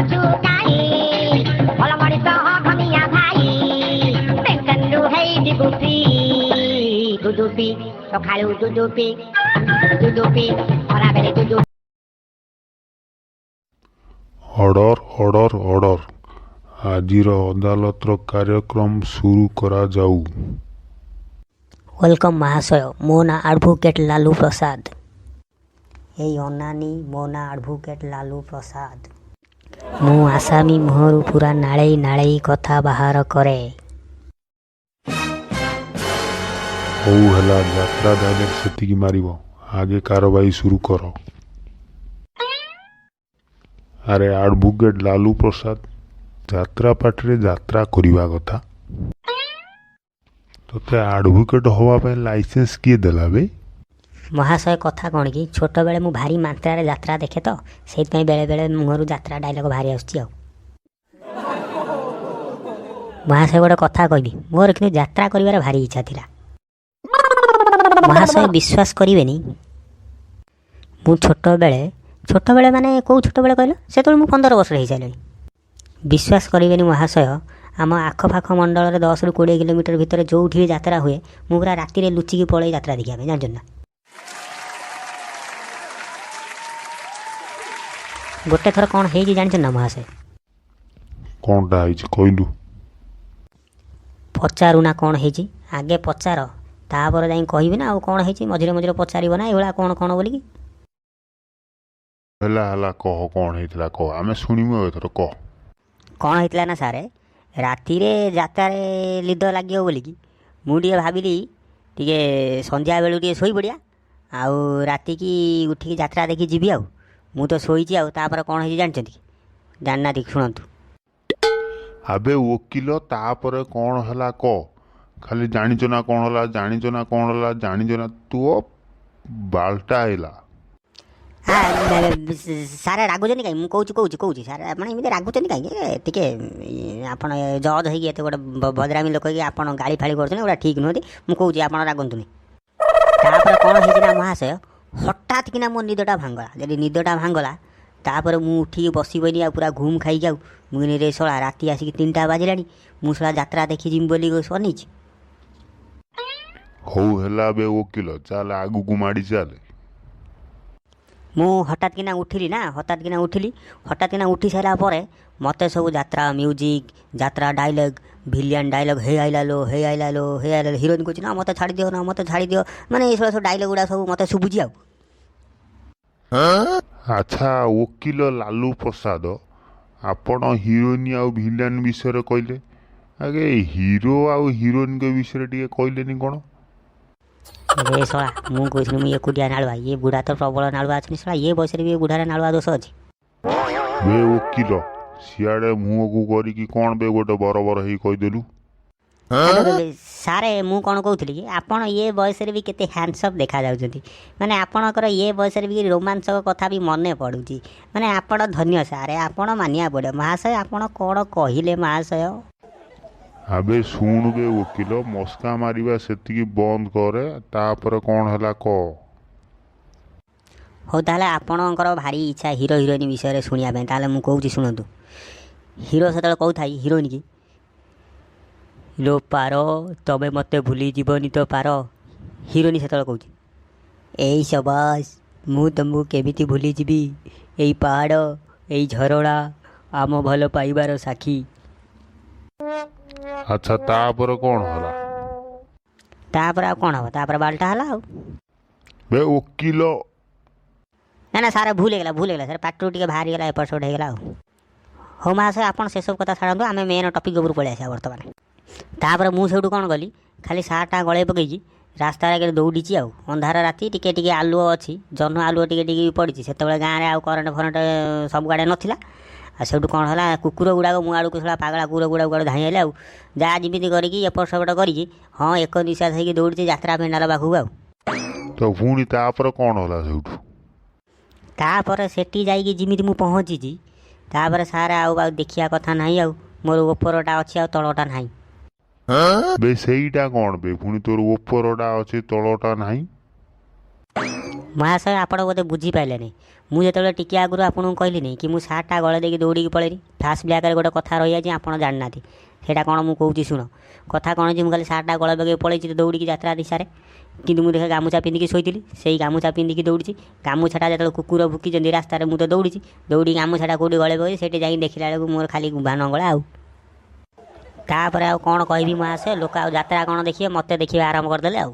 ଡରୁଛୁ କାଇଁ? ଭଲ ମଣିଷ ଘନିଆ ଭାଇ, ଟେନସନରୁ ହେଇଯିବୁ ଫ୍ରି। ଦୁଧୁ ପି ସକାଳୁ, ଦୁଧୁ ପି, ଦୁଧୁ ପି ଖରାବେଳେ, ଦୁଧୁ। Order, order, order! ଆଜିର ଅଦାଲତର କାର୍ଯ୍ୟକ୍ରମ ସୁରୁ କରାଯାଉ। Welcome ମହାଶୟ। ମୋ ନାଁ ଆଡ଼ଭୋକେଟ୍ ଲାଲୁ ପ୍ରସାଦ। ଏଇ ଅନାନି, ମୋ ନାଁ ଆଡ଼ଭୋକେଟ୍ ଲାଲୁ ପ୍ରସାଦ। ମୁଁ ଆସାମୀ ମୁହଁରୁ ପୁରା ନାଳେଇ ନାଳେଇ କଥା ବାହାର କରେ। ହଉ ହେଲା, ଯାତ୍ରା ଡାଇଲଗ୍ ସେତିକି ମାରିବ। ଆଗେ କାରବାଇ ସୁରୁ କର। ଆରେ ଆଡ଼ଭୋକେଟ୍ ଲାଲୁ ପ୍ରସାଦ, ଯାତ୍ରା ପାର୍ଟିରେ ଯାତ୍ରା କରିବା କଥା, ତୋତେ ଆଡ଼ଭୋକେଟ୍ ହବା ପାଇଁ ଲାଇସେନ୍ସ କିଏ ଦେଲା ବେ? ମହାଶୟ, କଥା କ'ଣ କି, ଛୋଟବେଳେ ମୁଁ ଭାରି ମାତ୍ରାରେ ଯାତ୍ରା ଦେଖେ ତ, ସେଇଥିପାଇଁ ବେଳେବେଳେ ମୁହଁରୁ ଯାତ୍ରା ଡାଇଲଗ୍ ବାହାରି ଆସୁଛି। ଆଉ ମହାଶୟ, ଗୋଟେ କଥା କହିବି, ମୋର କିନ୍ତୁ ଯାତ୍ରା କରିବାର ଭାରି ଇଚ୍ଛା ଥିଲା। ମହାଶୟ, ବିଶ୍ୱାସ କରିବେନି, ମୁଁ ଛୋଟବେଳେ, ଛୋଟବେଳେ ମାନେ କେଉଁ ଛୋଟବେଳେ କହିଲ, ସେତେବେଳେ ମୁଁ 15 ବର୍ଷର ହେଇସାରିଲିଣି। ବିଶ୍ୱାସ କରିବେନି ମହାଶୟ, ଆମ ଆଖପାଖ ମଣ୍ଡଳରେ 10ରୁ 20 କିଲୋମିଟର ଭିତରେ ଯେଉଁଠି ବି ଯାତ୍ରା ହୁଏ, ମୁଁ ପୁରା ରାତିରେ ଲୁଚିକି ପଳେଇ ଯାତ୍ରା ଦେଖିବା ପାଇଁ, ଜାଣିଛନ୍ତି ନା? ଗୋଟେ ଥର କ'ଣ ହେଇଛି ଜାଣିଛନ୍ତି ନା ମହାଶୟ? କ'ଣଟା ହେଇଛି କହିଲୁ? ପଚାରୁନା କ'ଣ ହେଇଛି। ଆଗେ ପଚାର, ତାପରେ ଯାଇ କହିବି ନା। ଆଉ କ'ଣ ହେଇଛି, ମଝିରେ ମଝିରେ ପଚାରିବ ନା ଏଇଭଳିଆ କ'ଣ କ'ଣ ବୋଲିକି। ହେଲା ହେଲା, କହ, କ'ଣ ହେଇଥିଲା କହ, ଆମେ ଶୁଣିବୁ। ଏଥର କହ। କ'ଣ ହେଇଥିଲା ନା ସାରେ, ରାତିରେ ଯାତ୍ରାରେ ନିଦ ଲାଗିବ ବୋଲିକି ମୁଁ ଟିକେ ଭାବିଲି ଟିକେ ସନ୍ଧ୍ୟାବେଳୁ ଟିକେ ଶୋଇପଡ଼ିବା, ଆଉ ରାତିକି ଉଠିକି ଯାତ୍ରା ଦେଖି ଯିବି। ଆଉ ମୁଁ ତ ଶୋଇଛି, ଆଉ ତାପରେ କ'ଣ ହେଇଛି ଜାଣିଛନ୍ତି କି? ଜାଣିନାହାନ୍ତି? ଶୁଣନ୍ତୁ। ଆବେ ଓକିଲ, ତାପରେ କ'ଣ ହେଲା କହ। ଖାଲି ଜାଣିଛ ନା କ'ଣ ହେଲା, ଜାଣିଛ ନା କ'ଣ ହେଲା, ଜାଣିଛ ନା, ତୋ ବାଲଟା ହେଲା। ସାର୍, ରାଗୁଛନ୍ତି କାହିଁକି? ମୁଁ କହୁଛି, କହୁଛି, କହୁଛି। ସାର୍, ଆପଣ ଏମିତି ରାଗୁଛନ୍ତି କାହିଁକି? ଟିକେ ଆପଣ ଜଜ୍ ହେଇକି ଏତେ ଗୋଟେ ଭଦ୍ରାମୀ ଲୋକ ହେଇକି ଆପଣ ଗାଳି ଫାଳି କରୁଛନ୍ତି, ଏଗୁଡ଼ା ଠିକ୍ ନୁହନ୍ତି। ମୁଁ କହୁଛି, ଆପଣ ରାଗନ୍ତୁନି। ତାପରେ କ'ଣ ହେଇଛି ନା ମହାଶୟ, ହଠାତ୍ କିନା ମୋ ନିଦଟା ଭାଙ୍ଗଲା। ଯଦି ନିଦଟା ଭାଙ୍ଗଲା, ତାପରେ ମୁଁ ଉଠିକି ବସିପଇଲି ଆଉ ପୁରା ଘୁମ୍ ଖାଇକି। ଆଉ ମୁଁ କହିଲି, ରେ ଶଳା, ରାତି ଆସିକି 3ଟା ବାଜିଲାଣି, ମୁଁ ଶଳା ଯାତ୍ରା ଦେଖି ଯିମି ବୋଲି ଅନେଇଛି। ହଉ ହେଲା ବେ ଓକିଲ, ଚାଲ ଆଗକୁ ମାଡ଼ି ଚାଲେ। ମୁଁ ହଠାତ୍ କିନା ଉଠିଲି ନା, ହଠାତ୍ କିନା ଉଠିଲି। ହଠାତ୍ କିନା ଉଠି ସାରିଲା ପରେ ମୋତେ ସବୁ ଯାତ୍ରା ମ୍ୟୁଜିକ୍, ଯାତ୍ରା ଡାଇଲଗ୍, ଭିଲିଆନ୍ ଡାଇଲଗ୍, ହେ ଆଇଲା ଲୋ, ହେ ଆଇଲା ଲୋ, ହେ ଆଇଲା ଲୋ, ହିରୋଇନ୍ କହୁଛି ନା ମୋତେ ଛାଡ଼ିଦିଅ, ନା ମୋତେ ଛାଡ଼ିଦିଅ, ମାନେ ଏଇସବୁ ସବୁ ଡାଇଲଗ୍ ଗୁଡ଼ା ସବୁ ମୋତେ ଶୁଭୁଛି ଆଉ। ଆଚ୍ଛା ଓକିଲ ଲାଲୁ ପ୍ରସାଦ, ଆପଣ ହିରୋଇନ୍ ଆଉ ଭିଲିଆନ୍ ବିଷୟରେ କହିଲେ, ଆଗେ ହିରୋ ଆଉ ହିରୋଇନ୍ଙ୍କ ବିଷୟରେ ଟିକେ କହିଲେନି କ'ଣ? ଏ ଶଳା, ମୁଁ କହୁଥିଲି ମୁଁ ଏକୁଟିଆ ନାଳୁଆ, ଇଏ ବୁଢ଼ା ତ ପ୍ରବଳ ନାଳୁଆ ଅଛନ୍ତି। ଶଳା, ଇଏ ବୟସରେ ବି ଏ ବୁଢ଼ାର ନାଳୁଆ ଦୋଷ ଅଛି। ବେ ଓକିଲ, ସିଆଡ଼େ ମୁହଁକୁ କରିକି କ'ଣ ବେ ଗୋଟେ ବରବର ହେଇ କହିଦେଲୁ? ସାରେ, ମୁଁ କ'ଣ କହୁଥିଲି କି, ଆପଣ ଇଏ ବୟସରେ ବି କେତେ ହ୍ୟାଣ୍ଡସମ୍ ଦେଖାଯାଉଛନ୍ତି। ମାନେ ଆପଣଙ୍କର ଇଏ ବୟସରେ ବି ରୋମାଞ୍ଚକ କଥା ବି ମନେ ପଡ଼ୁଛି। ମାନେ ଆପଣ ଧନ୍ୟ ସାରେ, ଆପଣ ମାନିବାକୁ ପଡ଼ିବ। ମହାଶୟ, ଆପଣ କ'ଣ କହିଲେ ମହାଶୟ? ଆବେ ଶୁଣୁ ବେ ଓକିଲ, ମସ୍କା ମାରିବା ସେତିକି ବନ୍ଦ କରେ, ତାପରେ କ'ଣ ହେଲା କହ। ହଉ ତାହେଲେ, ଆପଣଙ୍କର ଭାରି ଇଚ୍ଛା ହିରୋ ହିରୋଇନ୍ ବିଷୟରେ ଶୁଣିବା ପାଇଁ, ତାହେଲେ ମୁଁ କହୁଛି ଶୁଣନ୍ତୁ। ହିରୋ ସେତେବେଳେ କହୁଥାଏ ହିରୋଇନ୍ କି, ଲୋ ପାର, ତମେ ମୋତେ ଭୁଲି ଯିବନି ତ ପାର? ହିରୋଇନ୍ ସେତେବେଳେ କହୁଛି, ଏଇ ସବାସ, ମୁଁ ତମକୁ କେମିତି ଭୁଲିଯିବି? ଏଇ ପାହାଡ଼, ଏଇ ଝରଣା ଆମ ଭଲ ପାଇବାର ସାକ୍ଷୀ। ଆଚ୍ଛା, ତାପରେ କ'ଣ ହେଲା? ତାପରେ ଆଉ କ'ଣ ହେବ, ତାପରେ ବାଲଟା ହେଲା ଆଉ। ବେ ଓକିଲ! ନା ନା ସାର୍, ଭୁଲ ହେଇଗଲା, ଭୁଲ ହେଇଗଲା ସାର୍, ପାଟିରୁ ଟିକେ ବାହାରିଗଲା, ଏପଟ ସେପଟ ହେଇଗଲା ଆଉ। ହଉ ମହାଶୟ, ଆପଣ ସେସବୁ କଥା ଛାଡ଼ନ୍ତୁ, ଆମେ ମେନ୍ ଟପିକ୍ ଉପରକୁ ପଳେଇ ଆସିବା ବର୍ତ୍ତମାନ। ତାପରେ ମୁଁ ସେଇଠୁ କ'ଣ କଲି, ଖାଲି ସାର୍ଟଟା ଗଳେଇ ପକେଇକି ରାସ୍ତାରେ ଆଗରେ ଦୌଡ଼ିଛି। ଆଉ ଅନ୍ଧାର ରାତି, ଟିକେ ଟିକେ ଆଲୁଅ ଅଛି, ଜହ୍ନ ଆଲୁଅ ଟିକେ ଟିକେ ବି ପଡ଼ିଛି। ସେତେବେଳେ ଗାଁରେ ଆଉ କରେଣ୍ଟ ଫରେଣ୍ଟ ସବୁଆଡ଼େ ନଥିଲା। ଆଉ ସେଇଠୁ କ'ଣ ହେଲା, କୁକୁର ଗୁଡ଼ାକ ମୋ ଆଡ଼କୁ, ଶଳା ପାଗଳା କୁକୁର ଗୁଡ଼ାକ କୁଆଡ଼େ ଧାଇଁ ଆଇଲେ। ଆଉ ଯାହା ଯେମିତି କରିକି ଏପଟ ସେପଟ କରିକି, ହଁ, ଏକ ନିଶ୍ୱାସ ହେଇକି ଦୌଡ଼ିଛି ଯାତ୍ରା ପେଣ୍ଡାଲ ପାଖକୁ ଆଉ। ତ ପୁଣି ତାପରେ କ'ଣ ହେଲା ସେଇଠୁ? ତାପରେ ସେଠି ଯାଇକି ଯେମିତି ମୁଁ ପହଞ୍ଚିଛି, ତାପରେ ସାର୍, ଆଉ ଆଉ ଦେଖିବା କଥା ନାହିଁ। ଆଉ ମୋର ଉପରଟା ଅଛି ଆଉ ତଳଟା ନାହିଁ। ବେ ସେଇଟା କ'ଣ ବେ ପୁଣି, ତୋର ଉପରଟା ଅଛି ତଳଟା ନାହିଁ? ମହାଶୟ, ଆପଣ ବୋଧେ ବୁଝିପାରିଲେନି। ମୁଁ ଯେତେବେଳେ ଟିକିଏ ଆଗରୁ ଆପଣଙ୍କୁ କହିଲିନି କି ମୁଁ ସାର୍ଟଟା ଗଳେଇ ଦେଇକି ଦୌଡ଼ିକି ପଳେଇଲି, ଫ୍ଲାସ୍ ବ୍ୟାକ୍ରେ ଗୋଟେ କଥା ରହିଯାଇଛି, ଆପଣ ଜାଣିନାହାନ୍ତି। ସେଇଟା କ'ଣ ମୁଁ କହୁଛି ଶୁଣ। କଥା କ'ଣ ଯେ ମୁଁ ଖାଲି ସାର୍ଟଟା ଗଳେଇ ପକେଇ ପଳେଇଛି ଦୌଡ଼ିକି ଯାତ୍ରା ଦିଶାରେ। କିନ୍ତୁ ମୁଁ ଦେଖେ ଗାମୁଛା ପିନ୍ଧିକି ଶୋଇଥିଲି, ସେଇ ଗାମୁଛା ପିନ୍ଧିକି ଦୌଡ଼ିଛି। ଗାମୁଛାଟା ଯେତେବେଳେ କୁକୁର ଭୁକିଛନ୍ତି ରାସ୍ତାରେ, ମୁଁ ତ ଦୌଡ଼ିଛି ଦୌଡ଼ିକି, ଗାମୁଛାଟା କେଉଁଠି ଗଳେଇ ପକେଇ ସେଠି ଯାଇକି ଦେଖିଲା ବେଳକୁ ମୋର ଖାଲି ଗୁମ୍ଭା ନଙ୍ଗଳା। ଆଉ ତାପରେ ଆଉ କ'ଣ କହିବି ମହାଶୟ, ଲୋକ ଆଉ ଯାତ୍ରା କ'ଣ ଦେଖିବେ, ମୋତେ ଦେଖିବା ଆରମ୍ଭ କରିଦେଲେ ଆଉ।